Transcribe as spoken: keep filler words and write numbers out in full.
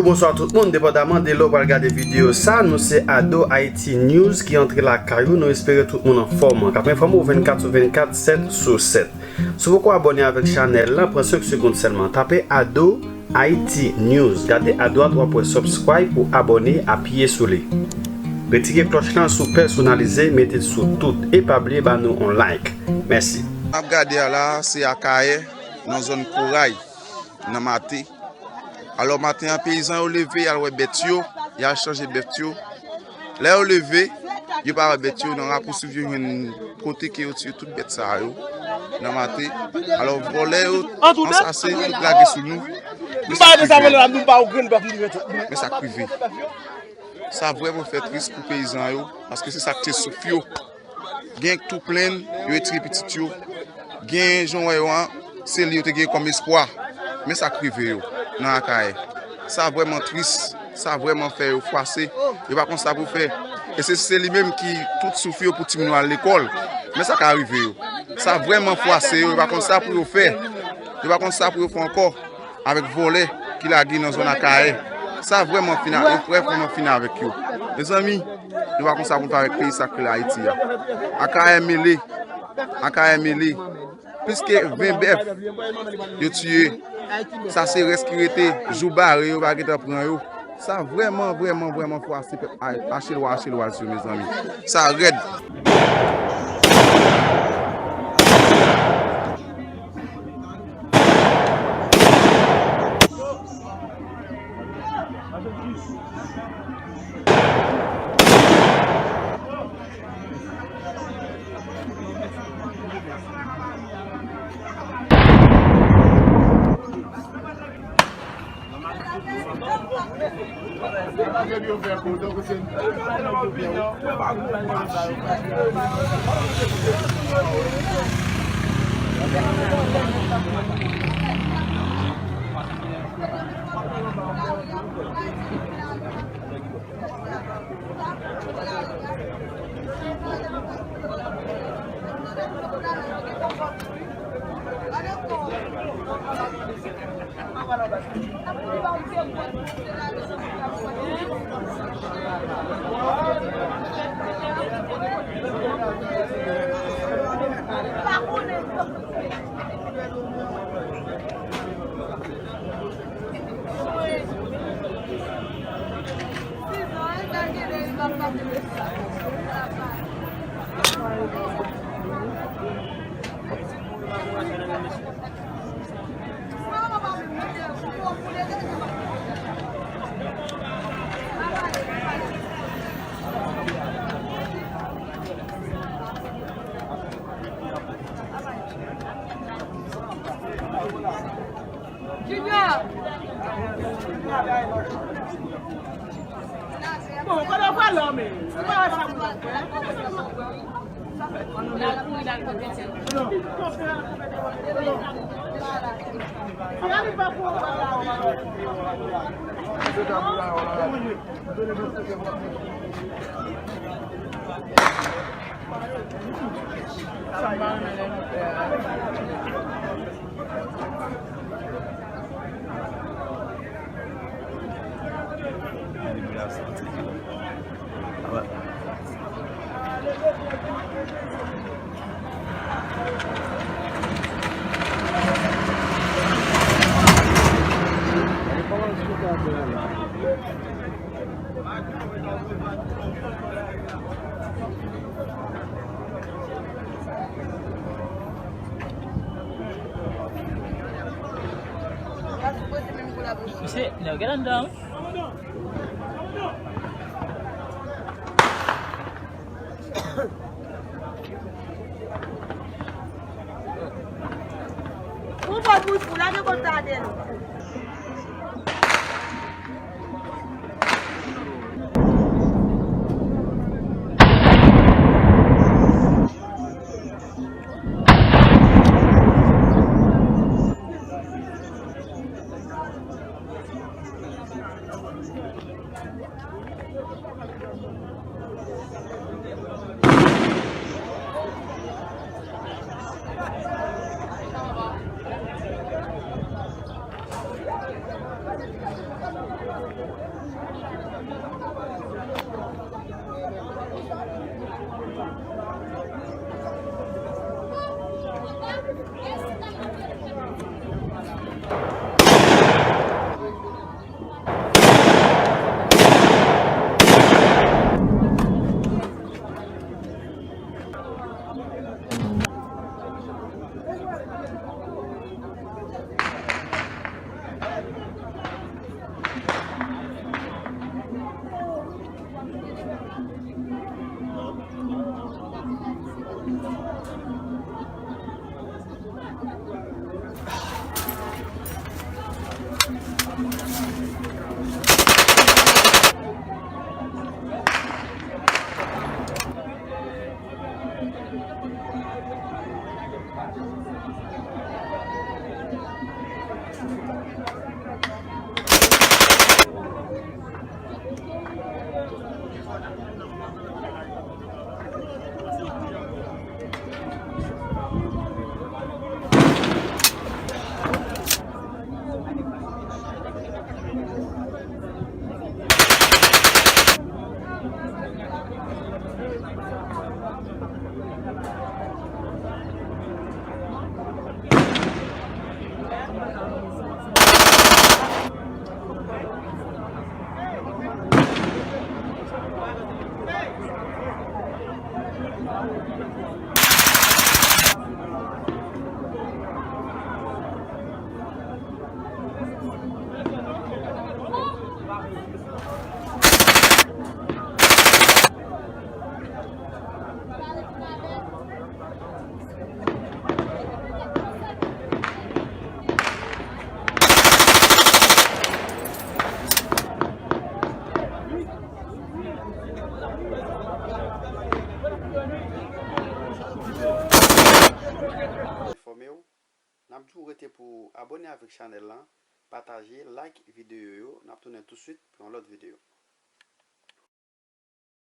Bonswa tout moun, depandaman de lè w pral gade videyo sa, nou se Ado Haiti News ki antre lakay ou, nou espere tout moun anfòm. K ap enfòme w vennkat sou vennkat, sèt sou sèt. Si w poko abòne avèk chanèl la, pran senk segonn sèlman. Tape Ado Haiti News. Gade adwat w ap wè subscribe pou abòne, apiye sou li. Retire klòch lan si w pèsonalize, mete l sou tout. E pa bliye ba nou yon like. Mèsi. N ap gade a la, se Akayè, nan zòn Koray, nan Mate. Alò, maten an, peyizan yo leve, y al wè bèt yo, y al chanje bèt yo. Lè yo leve, yo pa wè bèt yo, nan rapousiv yo jwenn kote ke yo tiye tout bèt sa yo, nan Mate. Alò, vòlè yo, ansase, tout lage sou nou. Men sa k rive. Men sa k rive. Sa vrèman fè tris pou peyizan yo, paske se sa k te souf yo. Gen k tou plenn, yo retire pitit yo. Gen jan w wè yo an, se li yo te gen kòm espwa. Men sa k rive yo nan Akayè. Sa vrèman tris, sa vrèman fè yo fwase. Yo pa konn sa pou fè. E se, se li menm ki tout souf yo pou timoun yo al lekòl. Men sa ka rive yo. Sa vrèman fwase yo, yo pa konn sa pou yo fè. Yo pa konn sa pou yo fè ankò avèk vòlè ki lage nan zòn Akayè. Sa vrèman fini, yo vrèman fini avèk yo. Mezanmi, nou pa konn sa pou n fè avèk peyi sa k rele Ayiti a. Akayè mele. Akayè mele. Plis ke ven bèf yo tiye. Sa se rès ki rete. Jou bare yo pa gentan pran yo. Sa vrèman, vrèman, vrèman fwase pèp Ay-, Achelwa, Achelwaz yo, mezanmi. Sa rèd. Junior! Bon, kote w pral la, men? Ou pa wè sa moun ap fè? Misye, nèg yo gen anndan wi. Ou pa bouch ou lage kòb sa atè non. Enfòme w. N ap di w rete pou abòne avèk chanèl lan, pataje, like videyo yo. N ap tounen tousuit pou yon lòt videyo.